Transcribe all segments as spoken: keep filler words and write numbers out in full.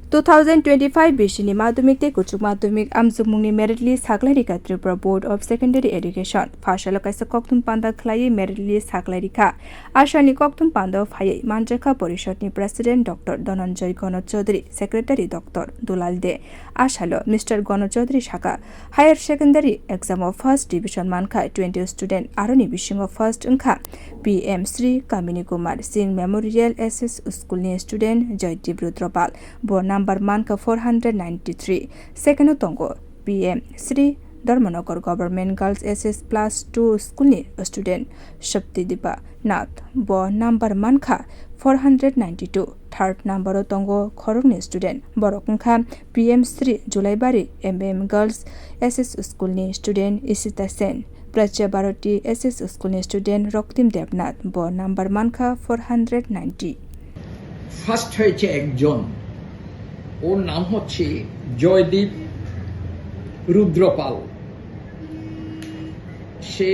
Two thousand twenty-five bisini madhyamik tei kuchuk madhyamik amjokmungni merit list saklai rikha Tripura Board of Secondary Education. Pha salo kaisa kokthum panda khlaiwi merit list saklai rikha. Ashalni kokthum pandao phaiwi manjakha Porishodni President Doctor Dhananjay Gano Chaudhary, Secretary Doctor Dulal De. Asalo Mister Gano Chaudhary sakha, Higher secondary exam o first division mankha twenty student, aroni bisingo first wngkha P M Shri Kamini Kumar Singh Memorial S S School ni student Joydeep Rudropal, bo number mankha four hundred ninety-three. Second o tongo P M Shri Dharmanagar Government Girls S S Plus two School ni student Shakti Dipa Nath, bo number mankha four hundred ninety-two. Third number o tongo khoroknwi student, borok wngkha P M Shri Julaibari M M Girls S S School ni student Ishita Sen, Pragya Bharati S S School ni student Roktim Debnath, bo number mankha four hundred ninety. First হয়েছে একজন, ওর নাম হচ্ছে জয়দীপ রুদ্রপাল। সে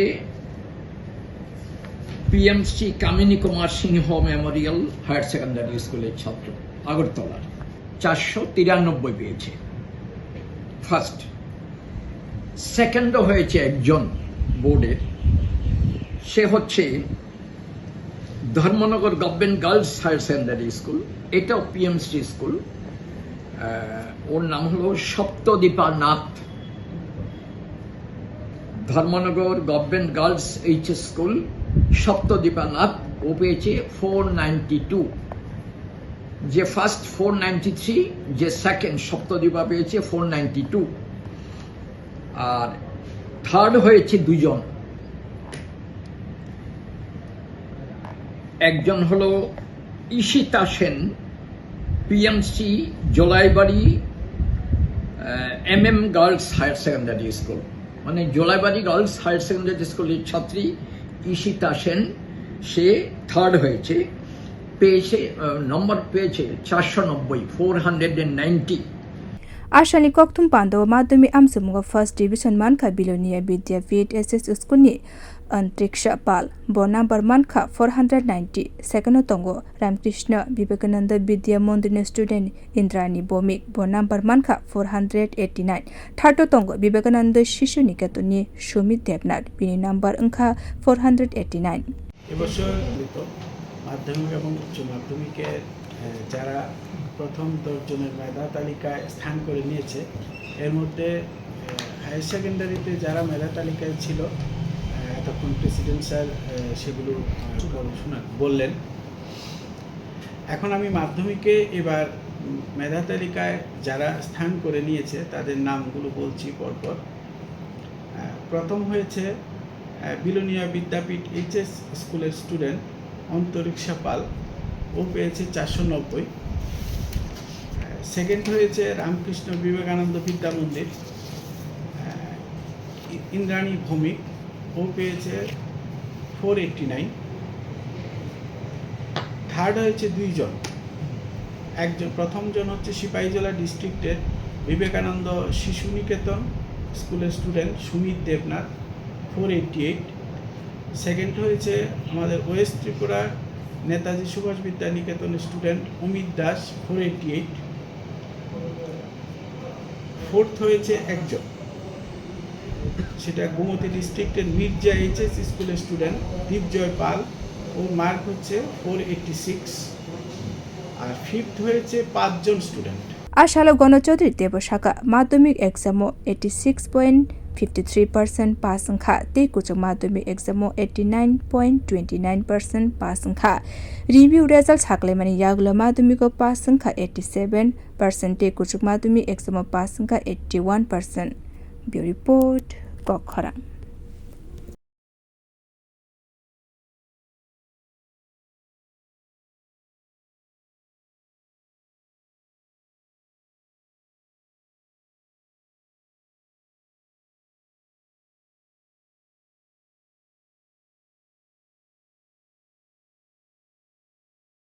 পিএমসি কামিনী কুমার সিংহ Memorial higher secondary স্কুলের ছাত্র, আগরতলার। চারশো তিরানব্বই পেয়েছে ফার্স্ট। সেকেন্ডও হয়েছে একজন বোর্ডের, সে হচ্ছে Dharmanagar government girls higher secondary school, এটাও পিএমসি স্কুল। আহ, ওর নাম হলো Saptadipa Nath. Dharmanagar government girls HS school, Saptadipa Nath, ও পেয়েছে ফোর নাইনটি টু। যে ফার্স্ট ফোর নাইনটি থ্রি, যে সেকেন্ড সপ্তদীপা পেয়েছে ফোর নাইনটি টু। আর থার্ড হয়েছে দুজন, একজন হলো Ishita Sen, PMC Jolaibari, MM girls higher secondary school, মানে জোলাইবাড়ি গার্লস হায়ার সেকেন্ডারি স্কুলের ছাত্রী ইশিতা সেন, সে থার্ড হয়েছে, পেয়েছে, আহ, নম্বর পেয়েছে চারশো নব্বই, four hundred ninety. Ashalni kokthum pandao madhyamik amjokmungo first division mankha Bilonia Vidyapith S S School ni Antriksha Pal, bo number mankha four hundred ninety. Second o tongo Ramkrishna Vivekananda Vidya Mandir ni student Indrani Bhowmik, bo number mankha four hundred eighty-nine. Third o tongo Vivekananda Shishu Niketon ni Sumit Debnath, bini number wngkha four hundred eighty-nine. এবছর তো মাধ্যমিক এবং উচ্চ মাধ্যমিকে, আহ, যারা প্রথম দশ জনের মেধা তালিকায় স্থান করে নিয়েছে, এর মধ্যে, আহ, হায়ার সেকেন্ডারিতে যারা মেধা তালিকায় ছিল, আহ, এতক্ষণ প্রেসিডেন্ট স্যার, আহ, সেগুলো, আহ, বল-, শোনান, বললেন। এখন আমি মাধ্যমিকে এবার, উম, মেধা তালিকায় যারা স্থান করে নিয়েছে, তাদের নামগুলো বলছি পরপর। আহ, প্রথম হয়েছে, আহ, বিলোনিয়া বিদ্যাপীঠ এইচএস স্কুলের স্টুডেন্ট অন্তরিক্ষা পাল, ও পেয়েছে চারশো নব্বই। আহ, সেকেন্ড হয়েছে রামকৃষ্ণ বিবেকানন্দ বিদ্যা মন্দির, আহ, ই-, ইন্দ্রাণী ভৌমিক, ও পেয়েছে ফোর এইটটি নাইন। থার্ড হয়েছে দুইজন, একজন, প্রথম জন হচ্ছে সিপাহীজলা ডিস্ট্রিক্টের বিবেকানন্দ শিশু নিকেতন স্কুলের student Sumit Debnath, four eighty eight. Second হয়েছে আমাদের ওয়েস্ট ত্রিপুরার Netaji Subhash Vidya Niketan student Amit Das, four eighty eight. Fourth হয়েছে একজন, সেটা গোমতী ডিস্ট্রিক্টের মির্জা এইচএস স্কুলের স্টুডেন্ট দীপজয় পাল, ওর মার্ক হচ্ছে ফোর এইটটি সিক্স। আর ফিফথ হয়েছে পাঁচজন student. Asalo Gono Chaudhary teibo sakha, madhyamik exam o eighty six point fifty three percent pass wngkha tei kuchuk madhyamik exam o eighty nine point twenty nine percent pass wngkha. Review result saklaimani yagulo madhyamik o pass wngkha eighty seven percent tei kuchuk madhyamik exam o pass wngkha eighty one percent. Bureau Report, Kokkhorang.